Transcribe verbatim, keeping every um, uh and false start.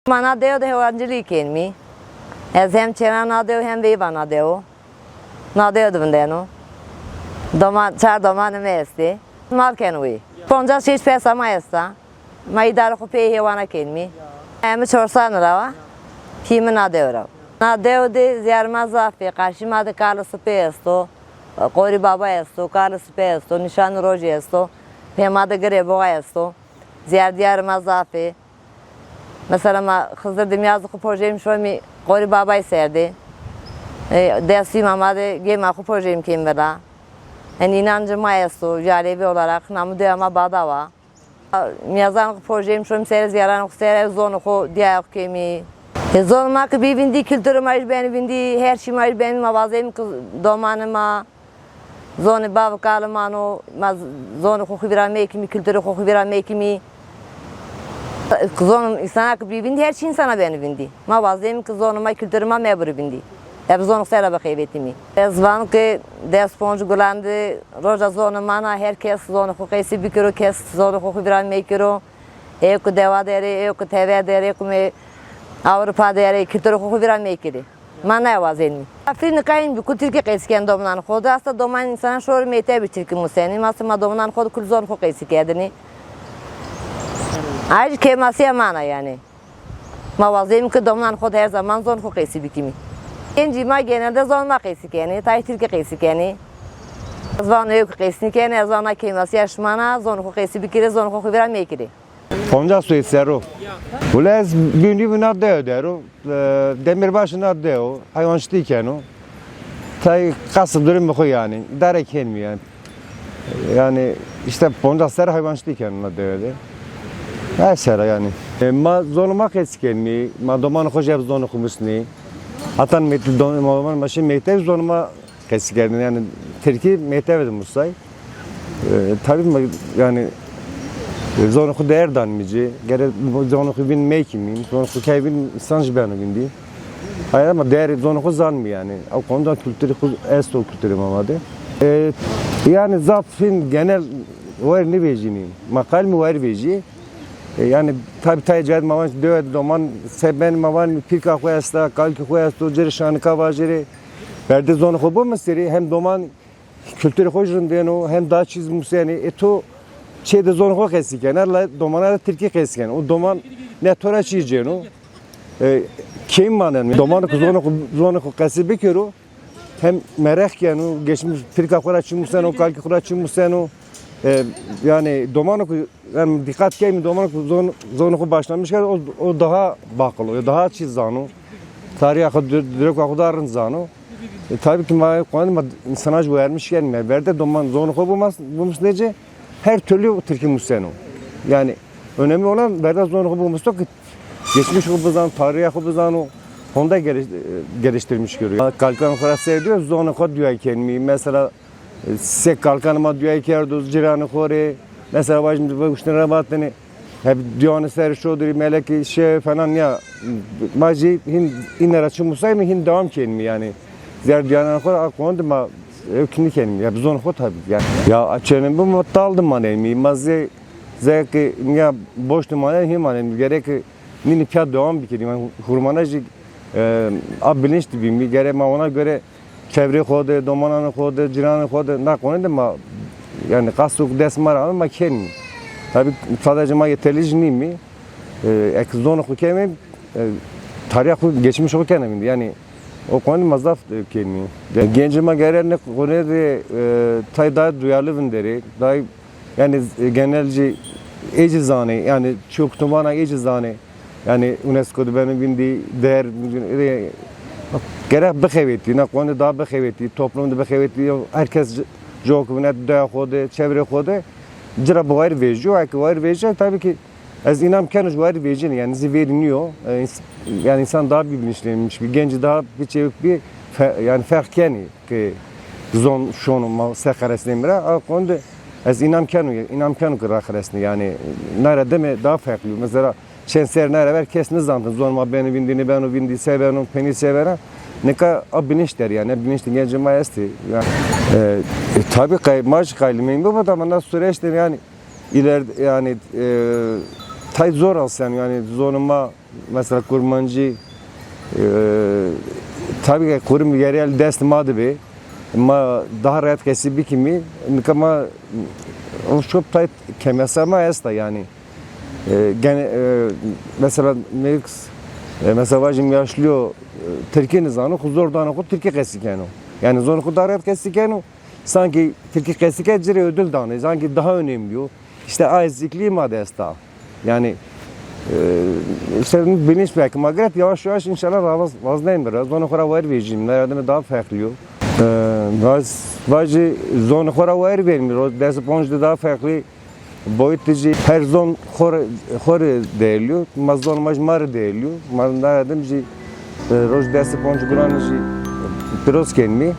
Ma na dew de heywancilî kenmî. Ez hem çêna na dew hem veyva na dew. Na dew de vindeno. Doman, çar domanê mi estê. Mal keno wî. Poncas şeş pesa ma esta. Ma îdare xo pê heywana kenmî. Emi çorsan ra wa. Pî mi na dew ra. Na dew de zîyar ma zaf ê. Qarşî ma de Karlı Sipê esto. Qorî Baba esto, Karlı Sipê esto, Nîşanî Rojî esto. Pê ma de Girê Boğa esto. Zîyar dîyarê ma zaf ê. Mesela ma Xizir de mîyaz xo pojeyim şomî Qorî Babay ser de. E, destî ma ma de gêma xo pojeyim kêm vila. Yanî înancê ma esto, alevi olarak namû dewa ma Badawa. Mîyazan xo pojeyim şomî ser, zîyaran xo ser, zonê xo dîyaya xo kemî. E, zonê ma ki bî vindî, kulturê ma jî benî vindî, her çî ma jî benî, ma vazeyim ki domanê ma, zonê bav û kalê ma no, ma z-, zonê xo xo vîra mekimî, kulturê xo xo vîra mekimî. Zonê însana ki bî vindî, her çî însana benî vindî. Ma wazeyim ki zonê ma, kulturê ma mebirî vindî. Eb zonê xo sera bixeybetîmî. Ez vano ki des ponc gulan de roja zonê ma na, her kes zonê xo qeysî bikiro, kes zonê xo xo vîra mekiro. Ê ku dewa der ê, ê ku tever der ê, ê ku mi Ewropa der ê, kulturê xo xo vîra mekirê. Ma naya wazenî. Afrîn nika hîn bi ku tirkî qeysî kenê domananê xo de. Asta domanê însana şorî mektebî tirkî musenî. Ma sima domananê xo de kul zonê xo qeysî kerdinî. Ay jî kêmasîya ma na yanî. Ma wazeyim ki domananê xo de her zaman zonê xo qeysî bikimî. Gencî ma genelde zonê ma qeysî kenê, tayê tirkî qeysî kenê. Ez vano ê ku qeysî nîkenê, ez vano na kêmasîya şima na, zonê xo qeysî bikirê, zonê xo xo vîra mekirê. Poncas soyê ser o. Wele ez bînî bi na dew der o. E, demîrbaşê na dew o. Heywanşitî keno. Tay qasê durumê xo yanî. Îdare kenmî yanî. Yanî îşte poncas ser heywanşitî keno na dewe de. Her sera yanî. E, ma zonê ma qeysî kenmî. Ma domanê xo jî eb zonê xo musnî. Heta mekte-, don-, ma, ma şî mekteb zonê ma qeysî kerdin. Yanî tirkî mektebe de musay. E, tabî ma, yanî, e, zonê xo değer danmî ci. Gere zonê xo vîn mekimî, zonê xo key vîn însan jî beno vîndî. Hayır ama değerê zonê xo zanmî yanî. Ew konuda kulturê xo esto, kulturê ma ma de. E, yanî zaf hîn genel wer nivejînî. Ma qal mi wer vejî. E, yanî tabî tayê cayê de ma van dewe de doman se ben ma van pîrka xo esta, kalkê xo esto, ci rê şanika vajêrê. Berdê zonê xo bimusêrê, hem doman kulturê xo jî rindêno, hem daha çî zî musenê. E to çê de zonê xo qesî kena, la domana de tirkî qesî kena. O doman ne to ra çî cêno. E, kêm maneno. Doman ku zonê xo, zonê xo qesî bikero, hem mereq keno, geçmiş pîrka xo ra çî museno, kalkê xo ra çî museno. E, yanî doman ku Em dîqet keyme doman ku zon, zonê xo başlamiş kerd, o, o daha baqil o, daha çî zano. Tarîxa xo, dir-, direka xo daha rind zano. E, tabî ki ma qonde ma însana jî wermiş kenîme. Berde doman zonê xo bimas-, bimusnê ci, her türlü tirkî museno. Yanî önemli olan berde zonê xo bimuso ki geçmiş xo bizano, tarîxa xo bizano. Honda geliş-, geliştirmiş görüyor. Kalkan xo ra seyrediyor, zonê xo dua kenîme. Mesela Se kalkanê ma dua kerdo, ciranê xo rê. Mesela vajim, uştine ra vatene, hep diyanê ser şodirî, melekî şe falan ya. Ma jî hîn îne ra çi musayme, hîn devam kenîme yanî. Zîyar diyanê xo ra a qonde ma ew kî nîkenîme. Ya bi zonê xo tabî yanî. Ya a çênê bi ma tal de manenîme. Ma zê, zê ki nîya boş de manenîme, hîn manenîme. Gerek nînî pîya devam bikerîme. Yanî hurmana jî, e, a bilinç de bîme. Gerek ma ona göre çevrê xo de, domananê xo de, ciranê xo de, na qonê de ma, yanî qasê ku dest ma ra ame ma kenîme. Tabî sadece ma yeterli jî nîme. E, eke zonê xo keme, e, tarîxa xo, geçmiş xo kena vîndî. Yanî o qonê de ma zaf, e, kenîme. Ge-, gencê ma gere ne qonê de, e, tay daha duyarlı vinderê, daha Yanî, e, genelci ê ci zanê, yanî çîyo ku to vana ê ci zanê. Yanî UNESCO de beno vîndî, değer, e, gerek bixebetî, na qonde daha bixebetî, toplum de bixebetî, herkes ci-, cok vinet, deya xo de, çevrê xo de, ci ra bi wayir vejîyo, eke wayir vejîya, tabî ki ez înam keno ci wayir vejînê, yanî zî verî nîyo, e, ins-, yanî însan daha bir bilinçlenmiş, bir genci daha bir çevik bir fe-, yanî ferq kenî. Ke zon şono ma se qeresnê mi ra, a qonde ez înam keno, înam keno ke raqeresnê. Yanî nare deme daha farklı. Mesela çend ser nare ver kes nizantin zon ma beno vîndî, nêbeno vîndî, se beno, penî se bena. Nika a bilinç der yanî, bilinç de gencê ma estê. Yanî, e, e, tabî qay-, ma jî qayîl îme bibo ama na süreç de yanî iler-, yanî, e, Tay zor ast yanî, yanî zonê ma mesela kurmancî, e, tabî ke kurim yerel dest ma de bê. Ma daha rehet qesî bikimî. Nika ma o çok tay kemesa ma esta yanî. E, gene, e, mesela mevks, e, mesela vajim yaşlî yo, e, tirkî nizano, xo zor dano xo tirkî qesî keno. Yanî zonê xo daha rehet qesî keno. Sanki tirkî qesî ke ci rê ödül danê, sanki daha önemli yo. İşte a eksikliği ma de esta. Yanî, e, işte bilinç belki ma giret, yavaş yavaş inşallah ravaz, vaznên biraz. Zonê xo ra wer vejîm, na yerdene daha farklı yo. E, vaz, vajî zonê xo ra wer vejîm, ro-, des ponc de daha farklı boyut de jî her zon xo rê, xo rê değerli yo. Ma zon ma jî ma rê değerli yo. Ma na yerden jî, e, roj des ponc guran jî piroz kenmî.